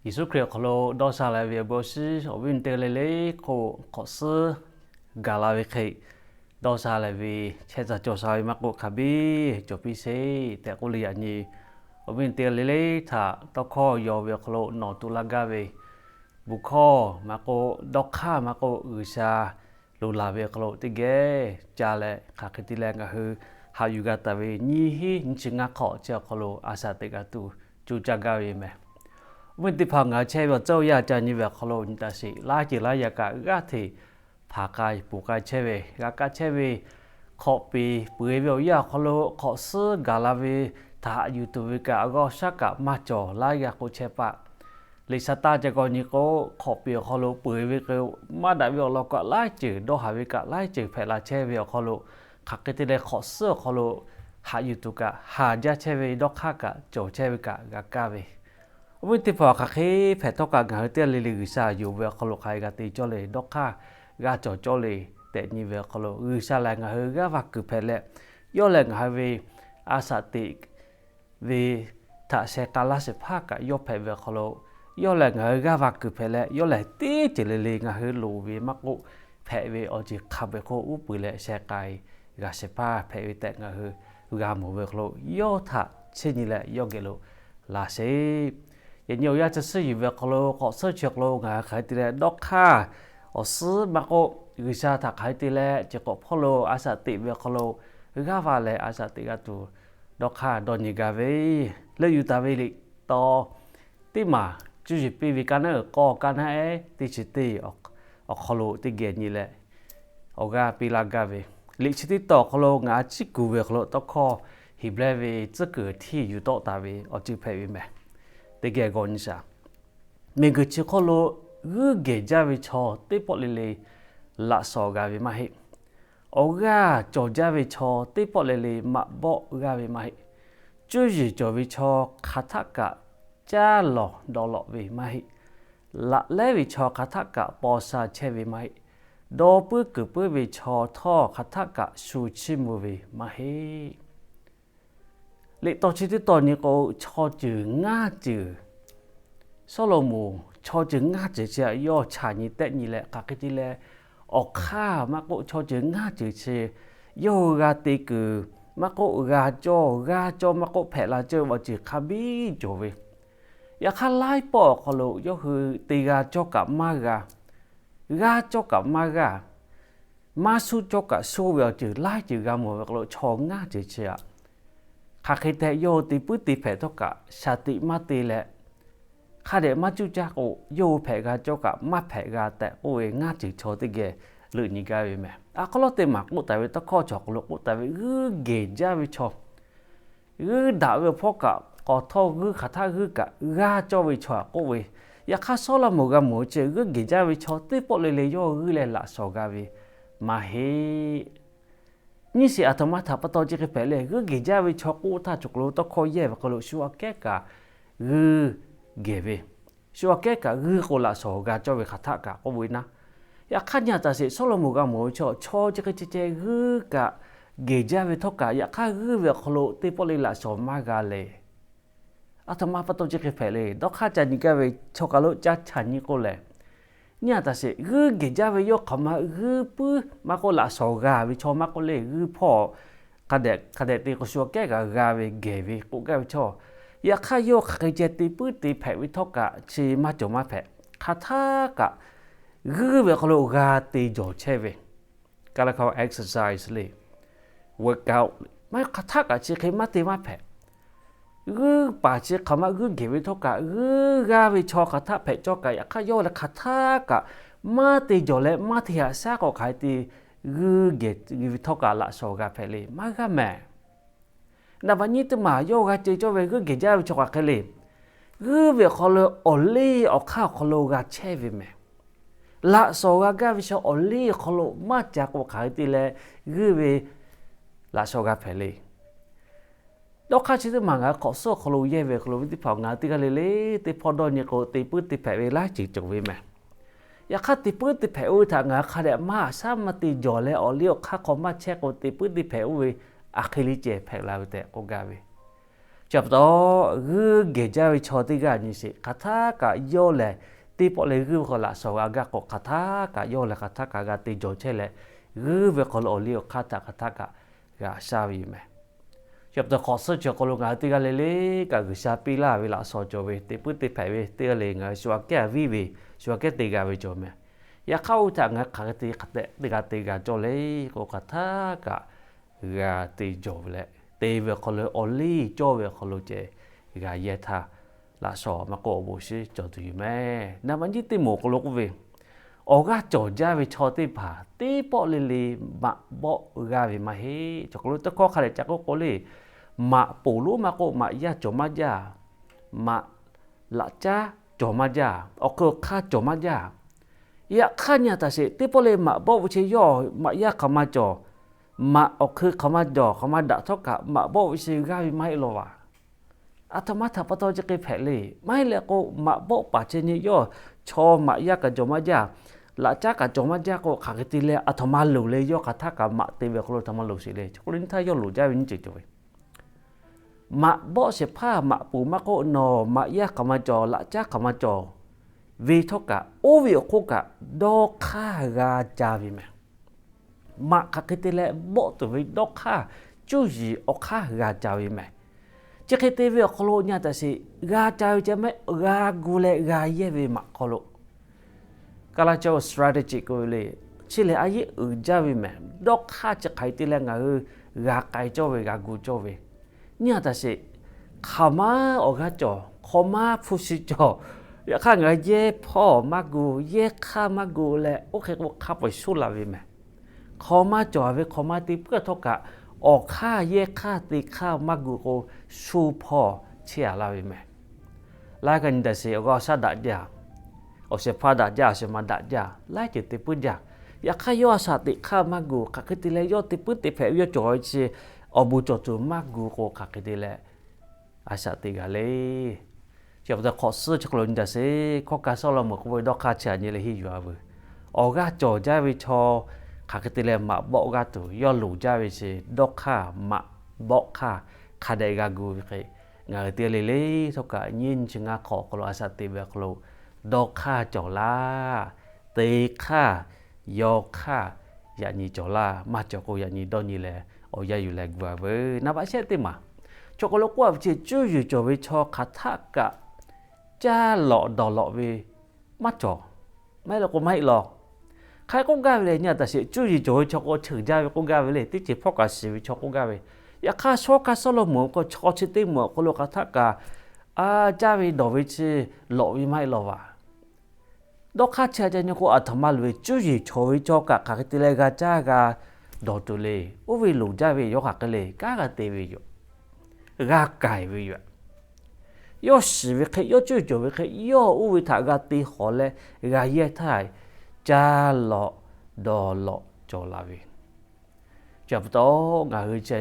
Yeˍsuˆ Hkriꞈ awˬ hk'aw lo dawˇ sha leh ve awˬ bon awˬ shinˉ awˬ viˉ awˬ nyi teˇ g'aˇ le le hk'oˆ hk'awꞈ suhˉ gaˬ la ve hk'e, dawˇ sha leh ve chehˇ tcuh cawˬ sha ve maˇ k'oˆ, hk'a biˇ cawˬ piˇ sheˍ tehꞈ k'oˆ leh, yaꞈ nyi awˬ viˉ awˬ nyi teˇ g'aˇ le le htaꞈ tawˇ hkawˇ yaw ve awˬ hk'aw lo nawˬ tu laˇ gaˇ ve bon hkawˇ maˇ k'oˆ, dawˇ hk'aˇ maˇ k'oˆ, G'uiˬsha loˍ laˬ ve awˬ hk'aw lo teˇ geh ca leh, hk'aˬ hk'e te leh ngaˬ hui haꞈ yuˬ g'a taˍ ve nyiˇ hinˉ nyiˇ chi ngaˇ hk'awꞈ chi awˬ hk'aw lo a shaꞈ teꞈ g'a tuˬ coˇ caˇ gaˇ ve meh. Awˬ viˉ teˇ hpaˍ, ngaˬ hui chehˇ ve awˬ tcuhˉ awˬ yanˇ ca nyi ve awˬ hk'aw lo nyi taˍ sheˍ, laiˉ ceuˬ laiˉ yaꞈ kaꞈ g'aˇ hteꞈ hpanˍ k'ai ponˬ k'ai chehˇ ve, g'a kaˇ chehˇ ve, hk'awꞈ peˍ peu eˬ ve awˬ yanˇ awˬ hk'aw lo hk'awꞈ suhˉ gaˬ la ve htaꞈ haꞈ yuˬ tuˬ ve kaꞈ, g'awˇ shaˉ kaꞈ maˇ cawˬ laiˉ g'aˇ k'o chehˇ paˆ. Liꞈ shaˍ taˇ ca k'awꞈ nyi k'o, hk'awꞈ peˍ awˬ hk'aw lo peu eˬ ve k'o, maˇ daꞈ ve awˬ lawn kaꞈ laiˉ ceuˬ, dawˇ haˍ ve kaꞈ laiˉ ceuˬ hpehꞈ la chehˇ ve awˬ hk'aw lo, hk'aˬ hk'e te leh hk'awꞈ suhˉ awˬ hk'aw lo haꞈ yuˬ tuˬ kaꞈ haˍ jaˇ chehˇ ve, dawˇ hk'aˇ kaꞈ cawˬ chehˇ ve kaꞈ g'a kaˇ ve. Awˬ viˉ teˇ hpaˍ, hk'aˬ hk'e hpehꞈ htawˇ kaꞈ ngaˬ hui teˇ g'aˇ le le G'uiˬsha yonˍ ve awˬ hk'aw lo hk'aˬ hk'e g'a te cawˇ le, dawˇ hk'aˇ g'a cawˬ cawˇ le tehꞈ nyi ve awˬ hk'aw lo, G'uiˬsha lehˬ ngaˬ hui g'aˇ va kuiˬ hpehꞈ leh, yawˇ lehˬ ngaˬ hui ve a shaꞈ teꞈ ve htaꞈ sheh k'ai laˇ shehˍ hpaˇ kaꞈ yawˇ hpehꞈ ve awˬ hk'aw lo, yawˇ lehˬ ngaˬ hui g'aˇ va kuiˬ hpehꞈ leh, yawˇ lehˬ teˇ ceuˬ le le ngaˬ hui loˍ ve maˇ k'oˆ, hpehꞈ ve awˬ ceuˬ hk'a peu-eˬ hk'oˆ uˉ peunˍ leh sheh k'ai g'a shehˍ hpaˇ hpehꞈ ve tehꞈ ngaˬ hui g'a mawˬ ve awˬ hk'aw lo, yawˇ htaꞈ chiˇ nyi leh yawˇ geh lo laˬ sheˍ. Yaꞈ nyi awˬ yanˇ chi suhˉ yuˬ ve awˬ hk'aw lo, hk'awꞈ suhˉ chi awˬ hk'aw lo ngaˬ hui hk'aˬ hk'e te leh dawˇ hk'aˇ awˬ suhˉ maˇ k'oˆ, G'uiˬsha htaꞈ hk'aˬ hk'e te leh chi hk'awꞈ hpawˇ lo a shaꞈ teꞈ ve awˬ hk'aw lo g'aˇ va leh a shaꞈ teꞈ g'a tuˬ dawˇ hk'aˇ dawˇ nyi gaˇ ve, leuˆ yuˬ taˍ ve liꞈ taw teˇ maˬ cuˇ yiˍ piˇ ve kaˇ naˉ uiˍ k'awˇ kaˇ naˉ ehˉ teˇ chi teˇ awˬ hk'aw lo teˇ geh nyi leh awˬ g'aˇ piˇ laˇ gaˇ ve, liꞈ chi teˇ taw awˬ hk'aw lo ngaˬ hui ciˉ kuˬ ve awˬ hk'aw lo tawˇ hkawˇ Heˍbrehˇ ve tcuhˉ kuiˬ htiˇ yuˬ tawˆ taˍ ve awˬ ceuˬ hpehꞈ ve meh. Teˇ geh g'aw nyi shaˍ. Miˬguiˬ chi hk'oˆ lo g'uiˇ gehˬ jaˇ ve chaw teˇ pawˆ le le laꞈ shawnˍ g'a ve maˇ heˆ. Awˬ g'aˇ cawˬ jaˇ ve chaw teˇ pawˆ le le maꞈ bawˆ g'aˇ ve maˇ heˆ. Cuˇ yiˍ cawˬ ve chaw hk'aˬ htaˆ kaꞈ caˇ lawˬ dawˬ lawꞈ ve maˇ heˆ. Laꞈ lehˉ ve chaw hk'aˬ htaˆ kaꞈ paw sha chehˇ ve maˇ heˆ. Daw puiˉ kuiˬ puiˉ ve chaw htawˇ hk'aˬ htaˆ kaꞈ shu chiˇ mvuh ve maˇ heˆ. Liꞈ taw chi teˇ taw nyi k'o, chaw ceuˬ ngaˇ ceuˬ Sawˉlaꞈmonˍ chaw ceuˬ ngaˇ ceuˬ chi htaꞈ yawˇ chaꞈ nyi tehˆ nyi leh, hk'aˬ hk'e te leh awˬ hk'aˇ maˇ k'oˆ, chaw ceuˬ ngaˇ ceuˬ chi yawˇ hui g'a te kuiˬ maˇ k'oˆ, g'a cawˇ g'a cawˇ maˇ k'oˆ, hpehꞈ la cawˇ ve awˬ ceuˬ hk'a biˇ cawˬ ve. Yaꞈ hk'aˇ, laiˉ pawˆ awˬ hk'aw lo yawˇ hui te g'a cawˇ kaꞈ maˇ g'a, g'a cawˇ kaꞈ maˇ g'a, maˇ suh cawˇ kaꞈ suh ve awˬ ceuˬ laiˉ ceuˬ g'a mawˬ ve hk'aw lo, chaw ngaˇ ceuˬ chi htaꞈ hk'aˬ hk'e tehꞈ yawˇ hui te puiˉ te hpehꞈ htawˇ kaꞈ shaˍ tiꞈ maˇ te leh, hk'a dehꞈ maˇ cuˇ caˇ k'o, yawˇ hui hpehꞈ g'a cawˇ kaꞈ maˇ hpehꞈ g'a tehꞈ k'oˆ ve ngaˇ ceuˬ chaw teˇ geh leuˆ nyi gaˇ ve meh. A hk'aw lo teˇ maˬ k'oˆ taˍ ve tawˇ hkawˇ chi awˬ hk'aw lo k'oˆ taˍ ve, g'uiˇ gehˬ jaˇ ve chaw, g'uiˇ daꞈ ve awˬ hpawˇ kaꞈ k'awꞈ htawˇ g'uiˇ hk'aˬ htaˆ g'uiˇ kaꞈ g'a cawˇ ve chaw htaꞈ k'oˆ ve. Yaꞈ hk'aˇ, Sawˉlaꞈmonˍ g'a mawˬ ve chi g'uiˇ gehˬ jaˇ ve chaw teˇ pawˆ le le yawˇ g'uiˇ leh laꞈ shawnˍ g'a ve maˇ heˆ. Nyi sheˍ, aˬ htoꞈ ma htaꞈ pa taw chi hk'e hpehꞈ le. G'uiˇ gehˬ jaˇ ve chaw k'oˆ htaˇ, chaw hk'aw lo tawˇ hkawˇ yehˇ ve hk'aw lo shu aꞈ kehˉ kaꞈ g'uiˇ gehˬ ve, shu aꞈ kehˉ kaꞈ g'uiˇ k'o laꞈ shawnˍ g'a cawˇ ve hk'aˬ htaˆ kaꞈ k'oˆ ve naˉ. Yaꞈ hk'aˇ, nyi a taˍ sheˍ, Sawˉlaꞈmonˍ g'a mawˬ ve chaw, chaw chi hk'e ceh ceh g'uiˇ kaꞈ gehˬ jaˇ ve htawˇ kaꞈ, yaꞈ hk'aˇ g'uiˇ ve awˬ hk'aw lo teˇ pawˆ le laꞈ shawnˍ maˇ g'a le. Aˬ htoꞈ ma pa taw chi hk'e hpehꞈ le. Dawˇ hk'aˇ ca nyi gaˇ ve chaw kaˬ lo ca chaꞈ nyi k'o lehˬ, nyi a taˍ sheˍ, g'uiˇ gehˬ jaˇ ve yawˇ hk'aˬ ma g'uiˇ puiˉ maˇ k'oˆ, laꞈ shawnˍ g'a ve chaw maˇ k'oˆ le, g'uiˇ hpawˇ hk'a dehꞈ hk'a dehꞈ te k'o shu aꞈ kehˉ kaꞈ g'a ve gehˬ ve k'oˆ gaˇ ve chaw. Yaꞈ hk'aˇ, yawˇ hk'aˬ hk'e ceh te puiˉ te hpehꞈ ve htawˇ kaꞈ chi maˇ cawˬ maˇ hpehꞈ. Hk'aˬ htaˆ kaꞈ g'uiˇ ve awˬ hk'aw lo g'a te jawˬ chehˇ ve, ka la hk'a exercise le, workout le, maˇ heˆ, hk'aˬ htaˆ kaꞈ chi hk'e maˇ te maˇ hpehꞈ. G'uiˇ paˍ chi hk'aˬ ma g'uiˇ gehˬ ve htawˇ kaꞈ, g'uiˇ g'aˇ ve chaw hk'aˬ htaˆ hpehꞈ cawˇ kaꞈ, yaꞈ hk'aˇ yawˇ leh hk'aˬ htaˆ kaꞈ maˇ te jawˬ leh maˇ te haꞈ shaˉ k'o, hk'aˬ hk'e te g'uiˇ gehˬ ve htawˇ kaꞈ laꞈ shawnˍ g'a hpehꞈ le, maˇ g'a mehˍ. Naˍ baꞈ nyiˇ teˇ maˬ yawˇ g'a ceh cawˇ ve g'uiˇ gehˬ jaˇ ve chaw hk'aˬ hk'e le. G'uiˇ ve awˬ hk'aw lo awˬ liˇ awˬ hk'aˇ awˬ hk'aw lo g'a chehˇ ve mehˍ. Laꞈ shawnˍ g'a gaˇ ve chaw awˬ liˇ awˬ hk'aw lo maˇ ca k'o, hk'aˬ hk'e te leh g'uiˇ ve laꞈ shawnˍ g'a hpehꞈ le. Dawˇ hk'aˇ chi teˇ maˬ ngaˬ hui hk'awꞈ suhˉ awˬ hk'aw lo yehˇ ve awˬ hk'aw lo ve teˇ hpaˍ, ngaˬ hui teˇ g'aˇ le le teˇ hpawˇ dawˇ nyi k'o, te puiˉ te hpehꞈ ve laiˉ ceuˬ cawˬ ve mehˍ. Yaꞈ hk'aˇ, te puiˉ te hpehꞈ oˇ ve htaꞈ ngaˬ hui hk'a dehꞈ maˇ haꞈ shaˉ maˇ te jawˬ leh, awˬ liˇ awˬ hk'aˇ hk'aw maˇ chehˇ k'o, te puiˉ te hpehꞈ oˇ ve aˬ hk'e le ceh hpehꞈ la ve tehꞈ k'oˆ gaˇ ve. Chi pa taw, g'uiˇ gehˬ jaˇ ve chaw teˇ g'aˇ nyi sheˍ, hk'aˬ htaˆ kaꞈ yawˇ lehˬ, teˇ pawˆ leh g'uiˇ ve hk'aw laꞈ shawnˍ g'a gaˇ k'o, hk'aˬ htaˆ kaꞈ yawˇ lehˬ hk'aˬ htaˆ kaꞈ g'a te jawˬ chehˇ leh, g'uiˇ ve hk'aw lo awˬ liˇ awˬ hk'aˇ htaꞈ hk'aˬ htaˆ kaꞈ g'a shaˇ ve yoˬ mehˍ. Chi pa taw, hk'awꞈ suhˉ chi awˬ hk'aw lo ngaˬ hui teˇ g'aˇ le le kaꞈ G'uiˬsha piˇ laˇ ve laꞈ shawnˍ cawˬ ve teˇ puiˉ teˇ hpehꞈ ve teˇ g'aˇ le, ngaˬ hui shu aꞈ kehˉ viˉ ve, shu aꞈ kehˉ te g'a ve cawˬ mehˍ. Yaꞈ hk'aˇ, oˇ ve htaꞈ ngaˬ hui hk'aˬ hk'e te hk'aˬ htaˆ teˇ g'a te g'a cawˇ le k'o, hk'aˬ htaˆ kaꞈ g'a te jawˬ ve leh, te ve awˬ hk'aw lo awˬ liˇ cawˇ ve awˬ hk'aw lo ceh g'a yehˇ htaˇ, laꞈ shawnˍ maˇ k'oˆ awˬ bon shinˉ cawˬ tuˬ yoˬ mehˍ. Naˍ baꞈ nyiˇ teˇ moˍ awˬ hk'aw lo k'oˆ ve, awˬ g'aˇ cawˬ jaˇ ve chaw teˇ hpaˍ teˇ pawˆ le le maꞈ bawˆ g'aˇ ve maˇ heˆ. Chaw hk'aw lo teˇ hkawˇ hk'a dehꞈ ca k'oˆ k'o le, maꞈ poˍ lonˉ maˇ k'oˆ, maꞈ yaˇ cawˬ maˇ jaˇ, maꞈ laꞈ caˉ cawˬ maˇ jaˇ, awˬ hk'eun awˬ hk'aˇ cawˬ maˇ jaˇ. Yaꞈ hk'aˇ nyi a taˍ sheˍ, teˇ pawˆ le maꞈ bawˆ ve chi yawˇ maꞈ yaˇ hk'aˬ ma cawˬ, maꞈ awˬ hk'eun hk'aˬ ma cawˬ, hk'aˬ ma daꞈ htawˇ kaꞈ maꞈ bawˆ ve chi g'aˇ ve maˇ heˆ law vaˬ. Aˬ htoꞈ ma htaꞈ pa taw chi hk'e hpehꞈ le. Maˇ heˆ leh k'o, maꞈ bawˆ paˍ ceh nyi yawˇ chaw maꞈ yaˇ kaꞈ cawˬ maˇ jaˇ, laꞈ caˉ kaꞈ cawˬ maˇ jaˇ k'o, hk'aˬ hk'e te leh aˬ htoꞈ ma loˍ le yawˇ hk'aˬ htaˆ kaꞈ maꞈ te ve awˬ hk'aw lo aˬ htoꞈ ma loˍ sheˍ le. Chi k'oˆ le nyi htaˇ yawˇ loˍ jaˇ ve nyiˇ ceuˬ cawˬ ve, maꞈ bawˆ shehˍ hpaˇ maꞈ poˍ maˇ k'oˆ, nawˬ maꞈ yaˇ hk'aˬ ma cawˬ, laꞈ caˉ hk'aˬ ma cawˬ ve htawˇ kaꞈ, oˇ ve awˬ hk'oˆ kaꞈ dawˇ hk'aˇ g'a ca ve mehˍ. Maꞈ hk'aˬ hk'e te leh bawˆ tuˬ ve dawˇ hk'aˇ cuˇ yiˍ awˬ hk'aˇ g'a ca ve mehˍ. Chi hk'e te ve awˬ hk'aw lo nyi a taˍ sheˍ, g'a ca ve ceh mehˆ g'a gu leh g'a yehˇ ve maꞈ hk'aw lo Kaˇlaˇ caˇ strategy k'oˆ ve le, chi lehˬ a yehˉ uiˍ jaˇ ve mehˍ. Dawˇ hk'aˇ chi hk'aˬ hk'e te leh ngaˬ hui g'a k'ai cawˇ ve, g'a gu cawˇ ve, nyi a taˍ sheˍ. Hk'aˬ ma awˬ g'aˇ cawˬ, hk'aw ma hpu shi cawˬ, yaꞈ hk'aˇ ngaˬ hui yehˇ hpawˇ maˇ gu, yehˇ hk'aˇ maˇ gu leh, oˇ hk'e k'o hk'a peu-eˬ shuˉ la ve mehˍ. Hk'aw ma cawˬ ve hk'aw ma te puiˉ htawˇ kaꞈ, awˬ hk'aˇ yehˇ hk'aˇ te hk'aˇ maˇ gu k'o, shu hpawˇ chehˇ a laˇ ve mehˍ. Laiˉ g'aˇ nyi taˍ sheˍ, awˬ g'aˇ awˬ shaˉ daꞈ jaˇ, awˬ shehˍ hpaˇ daꞈ jaˇ, awˬ shehˍ ma daꞈ jaˇ, laiˉ ceuˬ te puiˉ jaˇ. Yaꞈ hk'aˇ yawˇ a shaꞈ teꞈ hk'aˇ maˇ gu, hk'aˬ hk'e te leh yawˇ te puiˉ te hpehꞈ ve yawˇ cawˬ ve chi awˬ bon cawˬ tuˬ maˇ gu k'o, hk'aˬ hk'e te leh a shaꞈ teꞈ g'a le. Chi pa taw hk'awꞈ suhˉ chi hk'aw lo nyi taˍ sheˍ, hkawˇ kaˇ Sawˉlaꞈmonˍ k'oˆ ve dawˇ hk'aˇ chi aꞈ nyi leh henˇ yuˬ a veuˬ. Awˬ g'aˇ cawˬ jaˇ ve chaw hk'aˬ hk'e te leh maꞈ bawˆ g'aˇ tuˬ, yawˇ loˍ jaˇ ve chi dawˇ hk'aˇ maꞈ bawˆ hk'aˇ hk'a dehꞈ g'a gu ve hk'e, ngaˬ hui teˇ g'aˇ le le htawˇ kaꞈ nyiˇ nyi chi ngaˇ hk'awꞈ awˬ hk'aw lo a shaꞈ teꞈ ve awˬ hk'aw lo, dawˇ hk'aˇ cawˬ laˇ, te hk'aˇ, yaw hk'aˇ, yaꞈ nyi cawˬ laˇ. Maˇ cawˬ k'o yaꞈ nyi dawˇ nyi leh awˬ yanˇ yuˬ leh gu a veuˬ. Naˍ baꞈ shehˆ teˇ maˬ, chaw hk'aw lo k'oˆ a ve chi cuˇ yiˍ cawˬ ve chaw hk'aˬ htaˆ kaꞈ caˇ lawꞈ dawˬ lawꞈ ve maˇ cawˬ. Maˇ heˆ leh k'o maˇ heˆ law. Hk'aˬ hk'e k'oˆ gaˇ ve le, nyi a taˍ sheˍ, cuˇ yiˍ cawˬ ve chaw k'o cheuˬ jaˇ ve k'oˆ gaˇ ve le, teˇ ceuˬ hpawˇ kaꞈ shiˍ ve chaw k'oˆ gaˇ ve. Yaꞈ hk'aˇ, shawˉ kaˇ Sawˉlaꞈmonˍ k'o chaw chi teˇ moˍ awˬ hk'aw lo hk'aˬ htaˆ kaꞈ a caˇ ve dawˬ ve chi lawꞈ ve maˇ heˆ law vaˬ. Dawˇ hk'aˇ chi a ca nyi k'o, aˬ htoꞈ ma loˍ ve cuˇ yiˍ cawˬ ve chaw kaꞈ hk'aˬ hk'e te leh g'a caˇ g'a dawˬ tuˬ le. Oˇ ve loˍ jaˇ ve yawˇ hk'aˬ hk'e le, kanˉ g'a te ve yoˬ. G'a k'ai ve yoˬ. Yawˇ shiˍ ve hk'e, yawˇ cuˇ yiˍ cawˬ ve hk'e, yawˇ oˇ ve htaꞈ g'a te hawˍ leh g'a yehˇ htaˇ, caˇ lawꞈ dawˬ lawꞈ cawˬ la ve. Chi pa taw, ngaˬ hui chi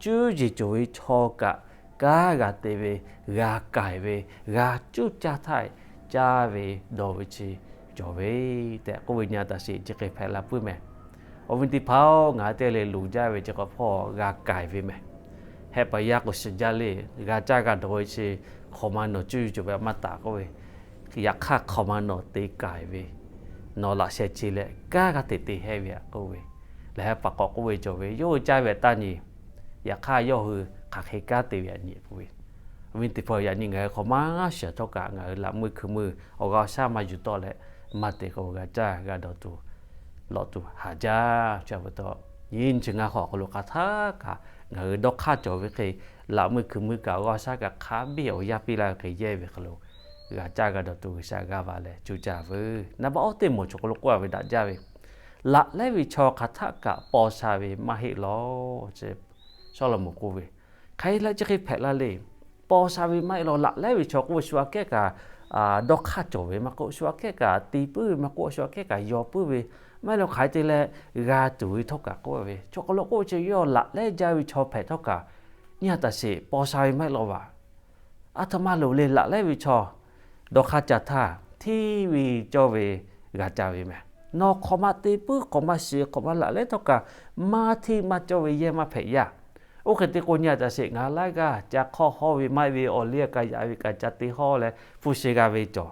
cuˇ yiˍ cawˬ ve chaw kaꞈ kanˉ g'a te ve, g'a k'ai ve, g'a cuˇ caˇ htaˇ caˇ ve dawˬ ve chi cawˬ ve tehꞈ k'oˆ ve nyi a taˍ sheˍ, chi hk'e hpehꞈ la puiˉ mehˍ. Awˬ viˉ teˇ hpaˍ-oˬ, ngaˬ hui teˇ g'aˇ le loˍ jaˇ ve chi hk'awꞈ hpawˇ g'a k'ai ve mehˍ. Heh paˍ yaˇ k'o shiˍ jaˇ le, g'a caˇ g'a dawˬ ve chi hk'awꞈ ma nawˬ cuˇ yiˍ cawˬ ve maˇ taˍ k'oˆ ve, yaꞈ hk'aˇ hk'awꞈ ma nawˬ te k'ai ve, nawˬ laꞈ sheh ce leh kanˉ g'a teꞈ te hehˇ ve aꞈ k'oˆ ve, lehˬ heh paˍ k'awꞈ k'oˆ ve cawˬ ve, yawˇ hui caˇ ve aꞈ taˇ nyi, yaꞈ hk'aˇ yawˇ hui hk'aˬ hk'e kanˉ te ve aꞈ nyi k'oˆ ve, awˬ viˉ teˇ hpaˍ yaꞈ nyi ngaˬ hui hk'awꞈ maˇ shiˍ htawˇ kaꞈ ngaˬ hui laꞈ meuˇ hkui meuˇ awˬ g'aˇ awˬ shaˉ maˇ yuˬ tawˆ leh, maˇ te k'o g'a caˇ g'a dawˬ tuˬ lawꞈ tuˬ haˍ jaˇ. Chi pa taw, nyiˇ nyi chi ngaˇ hk'awꞈ awˬ hk'aw lo hk'aˬ htaˆ kaꞈ ngaˬ hui dawˇ hk'aˇ cawˬ ve hk'e, laꞈ meuˇ hkui meuˇ kaꞈ awˬ g'aˇ awˬ shaˉ kaꞈ hk'a biˇ awˬ yaˇ piˇ laˇ ve hk'e yehˇ ve hk'aw lo g'a caˇ g'a dawˬ tuˬ G'uiˬsha g'aˇ va leh cuˇ caˇ veuˬ. Naˍ baꞈ awˬ teˇ moˍ chaw hk'aw lo k'oˆ a ve daꞈ jaˇ ve, laꞈ lehˉ ve chaw hk'aˬ htaˆ kaꞈ paw sha ve maˇ heˆ law. Sawˉlaꞈmonˍ k'oˆ ve, hk'aˬ hk'e le chi hk'e hpehꞈ la le. Paw sha ve maˇ heˆ law. Laꞈ lehˉ ve chaw k'oˆ ve shu aꞈ kehˉ kaꞈ dawˇ hk'aˇ cawˬ ve maˇ k'oˆ, shu aꞈ kehˉ kaꞈ te puiˉ ve maˇ k'oˆ, shu aꞈ kehˉ kaꞈ yaw puiˉ ve maˇ heˆ law. Hk'aˬ hk'e te leh g'a tuˬ ve htawˇ kaꞈ k'oˆ ve, chaw hk'aw lo k'oˆ ve chi yawˇ laꞈ lehˉ jaˇ ve chaw hpehꞈ htawˇ kaꞈ nyi a taˍ sheˍ, paw sha ve maˇ heˆ law vaˬ. Aˬ htoꞈ ma loˍ le, laꞈ lehˉ ve chaw dawˇ hk'aˇ ca htaˇ, hteˇ ve cawˇ ve g'a ca ve mehˍ. Nawˬ hk'awꞈ ma te puiˉ, hk'awꞈ ma shiˍ, hk'awꞈ ma laꞈ lehˉ htawˇ kaꞈ maˇ hteˇ maˇ cawˇ ve yehˇ maˇ hpehꞈ yaˇ. Oˇ hk'e te k'o nyi a taꞈ sheˍ, ngaˬ laiˉ g'aˇ ca hk'awˇ hawˇ ve maˇ heˆ ve awˬ liˇ a kaꞈ yaꞈ ve kaꞈ ca te hawˇ leh hpu shi g'a ve cawˬ.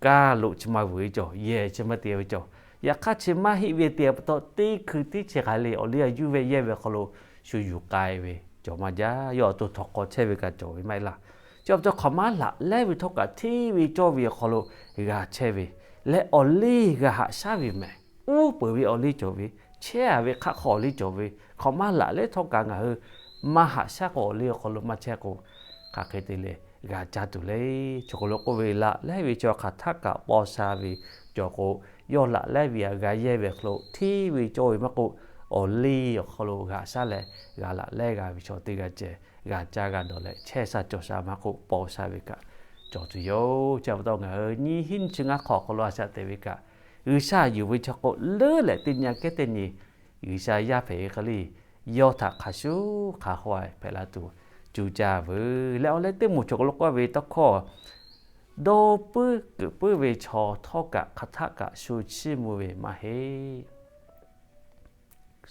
Kaˇ loꞈ chi ma vuiˬ ve cawˬ, yehˬ chi ma te ve cawˬ. Yaꞈ hk'aˇ chi maˇ heˆ ve te pa taw, teˇ hkui teˇ chi hk'aˬ le awˬ liˇ a yuˇ ve yehˇ ve awˬ hk'aw lo shu yuˬ k'ai ve cawˬ maˇ jaˇ. Yawˇ awˬ to htawnˍ hk'aw chehˇ ve kaꞈ cawˬ ve maˇ heˆ laˇ. Chi pa taw hk'awꞈ maˇ laꞈ lehˉ ve htawˇ kaꞈ hteˇ ve cawˇ ve awˬ hk'aw lo g'a chehˇ ve leh awˬ liˇ g'a haꞈ shaˉ ve mehˬ. Uˉ peunˍ ve awˬ liˇ cawˬ ve, chehˇ a ve hk'aˆ hk'aw awˬ liˇ cawˬ ve, hk'awꞈ maˇ laꞈ lehˉ htawˇ kaꞈ ngaˬ hui maˇ haꞈ shaˉ k'o awˬ liˇ awˬ hk'aw lo maˇ chehˇ k'o, hk'aˬ hk'e te leh g'a caˇ tuˬ le. Chaw hk'aw lo k'oˆ ve, laꞈ lehˉ ve chaw hk'aˬ htaˆ kaꞈ paw sha ve cawˬ k'o, yawˇ laꞈ lehˉ ve aꞈ g'a yehˇ ve hk'aw lo hteˇ ve cawˇ ve maˇ k'oˆ, awˬ liˇ awˬ hk'aw lo g'a shaˉ leh g'a laꞈ lehˉ g'a ve chaw teˇ g'aˇ ceh g'a caˇ g'a dawˬ leh chehˇ sha cawˬ sha maˇ k'oˆ, paw sha ve kaꞈ cawˬ tuˬ yoˬ. Chi pa taw ngaˬ hui nyiˇ hinˉ nyiˇ chi ngaˇ hk'awꞈ awˬ hk'aw lo a shaꞈ teꞈ ve kaꞈ, G'uiˬsha yuˬ ve chaw k'o leuˉ leh teˇ nyi a kehˉ teˇ nyi G'uiˬsha yaˇ hpehꞈ ve hk'e le, yawˇ htaꞈ hk'a shuˍ hk'a haweh hpehꞈ la tuˬ cuˇ caˇ veuˬ leh, awˬ leh teˇ moˍ chaw hk'aw lo k'oˆ ve tawˇ hkawˇ, dawˇ puiˉ keunˍ puiˉ ve chaw htawˇ kaꞈ hk'aˬ htaˆ kaꞈ shu chiˇ mvuh ve maˇ heˆ.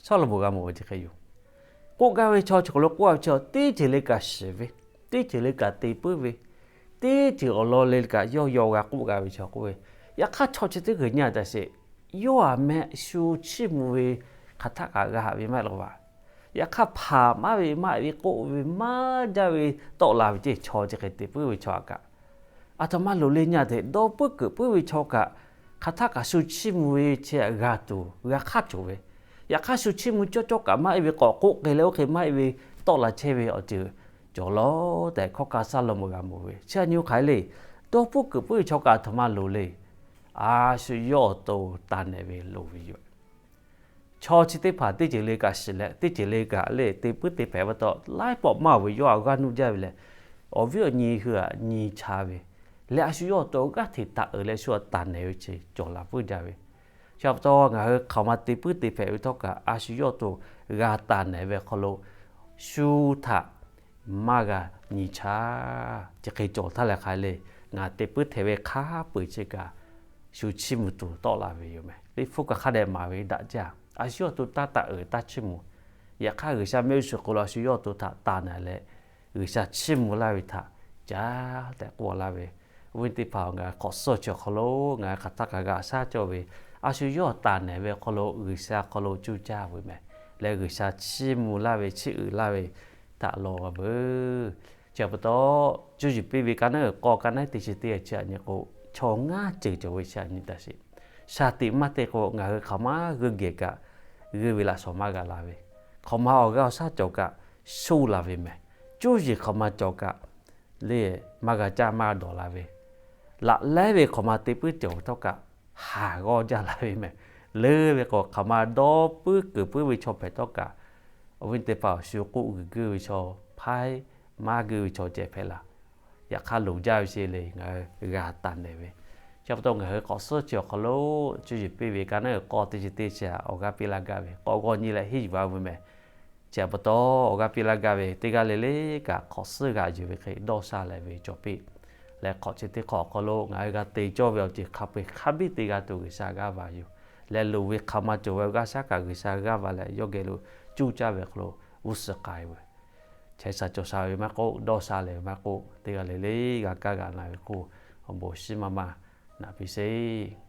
Sawˉlaꞈmonˍ g'a mawˬ ve chi hk'e yoˬ. K'oˆ gaˇ ve chaw, chaw hk'aw lo k'oˆ gaˇ ve chaw, teˇ ceuˬ le kaꞈ shiˍ ve, teˇ ceuˬ le kaꞈ te puiˉ ve, teˇ ceuˬ awˬ lawn le kaꞈ yawˇ yaw g'a k'oˆ gaˇ ve chaw k'oˆ ve, yaꞈ hk'aˇ chaw chi teˇ g'uiˬ nyi a taꞈ sheˍ, yawˇ aꞈ meh shu chiˇ mvuh ve hk'aˬ htaˆ kaꞈ g'a haꞈ ve maˇ heˆ law vaˬ. Yaꞈ hk'aˇ hpanˍ maˇ ve maˇ heˆ ve k'oˆ ve maˇ jaˇ ve tawˆ la ve ceh chaw chi hk'e te puiˉ ve chaw aꞈ kaꞈ, aˬ htoꞈ ma loˍ le nyi a tehꞈ, dawˇ puiˉ keunˍ puiˉ ve chaw kaꞈ hk'aˬ htaˆ kaꞈ shu chiˇ mvuh ve chi aꞈ g'a tuˬ g'a hk'aˇ cawˬ ve. Yaꞈ hk'aˇ shu chiˇ mvuh cawˇ cawˇ kaꞈ maˇ heˆ ve k'awꞈ k'oˆ k'e leh oˇ hk'e maˇ heˆ ve tawˆ la chehˇ ve awˬ ceuˬ cawˬ law tehꞈ hkawˇ kaˇ Sawˉlaꞈmonˍ g'a mawˬ ve. Chi aꞈ nyi oˇ hk'aˬ hk'e le, dawˇ puiˉ keunˍ puiˉ ve chaw kaꞈ aˬ htoꞈ ma loˍ le, a shu yawˇ awˬ to taˍ nehˬ ve loˍ ve yoˬ. Chaw chi teˇ hpaˍ teˇ ceuˬ le kaꞈ shiˍ leh teˇ ceuˬ le kaꞈ le te puiˉ te hpehꞈ pa taw, laiˉ pawˆ maˇ ve yawˇ aꞈ g'aˇ nuˇ jaˇ ve leh, awˬ viˉ awˬ nyi hui aꞈ nyi cha ve leh, a shu yawˇ awˬ to g'aˇ hteꞈ taˍ uiˍ leh shu aꞈ taˍ nehˬ ve chi cawˬ laˬ puiˉ jaˇ ve. Chi pa taw ngaˬ hui hk'aˬ ma te puiˉ te hpehꞈ ve htawˇ kaꞈ, a shu yawˇ awˬ to g'a taˍ nehˬ ve hk'aw lo shu htaꞈ maˇ g'a nyi cha. Chi hk'e cawˬ htaˇ leh hk'aˬ hk'e le, ngaˬ te puiˉ hteꞈ ve hk'a peu-eˬ chi kaꞈ shu chiˇ mvuh tuˬ tawˆ la ve yoˬ meh. Liꞈ hpu kaꞈ hk'a dehꞈ maˍ ve daꞈ jaˇ, a shu yawˇ awˬ to taˇ taˍ uiˍ taˇ chiˇ mvuh. Yaꞈ hk'aˇ G'uiˬsha mehˆ g'uˇ suhˍ hk'aw lo a shu yawˇ awˬ to htaꞈ taˍ nehˬ leh, G'uiˬsha chiˇ mvuh laˇ ve htaꞈ caˉ tehꞈ k'oˆ laˇ ve. Awˬ viˉ teˇ hpaˍ, ngaˬ hui hk'awꞈ suhˉ chi awˬ hk'aw lo ngaˬ hui hk'aˬ htaˆ kaꞈ g'a shaˉ cawˇ ve, a shu yawˇ taˍ nehˬ ve awˬ hk'aw lo G'uiˬsha hk'aw lo cuˇ caˇ ve meh. Leh G'uiˬsha chiˇ mvuh laˇ ve chiˇ uiˍ laˇ ve htaꞈ lawˬ g'a veuˬ. Chi pa taw, cuˇ yiˍ piˇ ve ka naˉ uiˍ k'aw ka naˉ teˇ chi teˇ chi aꞈ nyi k'o, chaw ngaˇ ceuˬ cawˬ ve chi aꞈ nyi taˍ sheˍ. Shaˍ tiꞈ maˇ te k'o, ngaˬ hui hk'aˬ ma g'uiˇ geh kaꞈ g'uiˇ ve laꞈ shawnˍ maˇ g'a la ve, hk'aˬ ma awˬ g'aˇ awˬ shaˉ cawˬ kaꞈ shoˇ la ve meh. Cuˇ yiˍ hk'aˬ ma cawˬ kaꞈ le maˇ g'a caˇ maˇ g'a dawˬ la ve, laꞈ lehˉ ve hk'aˬ ma te puiˉ cawˬ ve htawˇ kaꞈ haˍ g'awˇ jaˇ la ve meh. Leuˉ ve k'o, hk'aˬ ma dawˇ puiˉ keunˍ puiˉ ve chaw hpehꞈ htawˇ kaꞈ, awˬ viˉ teˇ hpaˍ awˬ shu k'oˆ g'uiˬ g'uiˇ ve chaw, hpaˉ maˇ g'uiˇ ve chaw ceh hpehꞈ laˬ. Yaꞈ hk'aˇ loˍ jaˇ ve che le, ngaˬ hui g'a taˍ nehˬ ve. Chi pa taw ngaˬ hui hk'awꞈ suhˉ chi awˬ hk'aw lo cuˇ yiˍ piˇ ve ka naˉ uiˍ k'aw teˇ chi teˇ chi aꞈ awˬ g'aˇ piˇ laˇ gaˇ ve, k'awꞈ g'awˇ nyi leh henˇ yuˬ a ve meh. Chi pa taw, awˬ g'aˇ piˇ laˇ gaˇ ve teˇ g'aˇ le le kaꞈ hk'awꞈ suhˉ g'aꞈ yuˬ ve hk'e dawˇ sha leh ve cawˬ piˇ. Leh hk'awꞈ chi teˇ hk'awꞈ awˬ hk'aw lo ngaˬ hui g'a te cawˇ ve awˬ ceuˬ hk'a peu-eˬ hk'a biˇ te g'a tuˬ G'uiˬsha g'aˇ va yoˬ. Leh loˍ ve hk'aˬ ma cawˬ ve awˬ g'aˇ shaˉ kaꞈ G'uiˬsha g'aˇ va leh yawˇ geh lo cuˇ caˇ ve hk'aw lo g'uˇ suhˍ k'ai ve, chehˇ sha cawˬ sha ve maˇ k'oˆ, dawˇ sha leh ve maˇ k'oˆ, teˇ g'aˇ le le g'a kaˇ g'a na ve k'oˆ, awˬ bon shiˉ maˇ maˇ naꞈ piˇ sheˍ.